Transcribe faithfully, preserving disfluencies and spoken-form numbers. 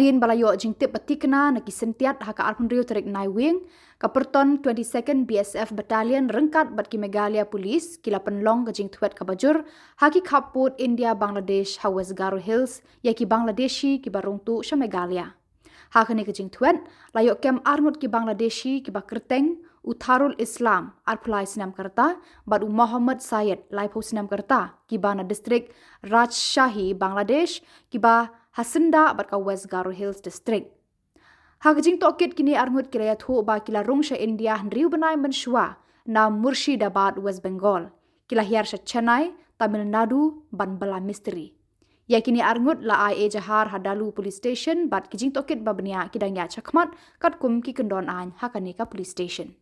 Hadien ba la ïoh jingtip ba thikna na ki syntiat ha ka arphew hynriew tarik Naiwieng, ka pyrton twenty-second B S F Battalion ryngkat bad ki Meghalaya Police ki la pynlong ka jingthwet kaba jur ha ki khappud India Bangladesh ha West Garo Hills ïa ki Bangladeshi kiba rung tuh sha Meghalaya. Ha kane ka jingthwet la ïoh kem arngut ki Bangladeshi kiba kyrteng u Tharul Islam, arphew lai snem ka rta, bad u Mohammad Syed, laiphew snem ka rta, kiba na distrik Rajshahi, Bangladesh, kiba ha syndah bad ka West Garo Hills District. Ha ka jingtohkit, kine arngut ki la ïathuh ba ki la rung sha India hynriew bnai mynshuwa na Murshidabad, West Bengal. Ki la hiar sha Chennai, Tamil Nadu ban bylla mistri. Ïa kine arngut la ai ejahar ha Dalu Police Station bad ki jingtohkit ba bniah ki dang ïaid shakhmat katkum ki kyndon aiñ ha kane ka police station.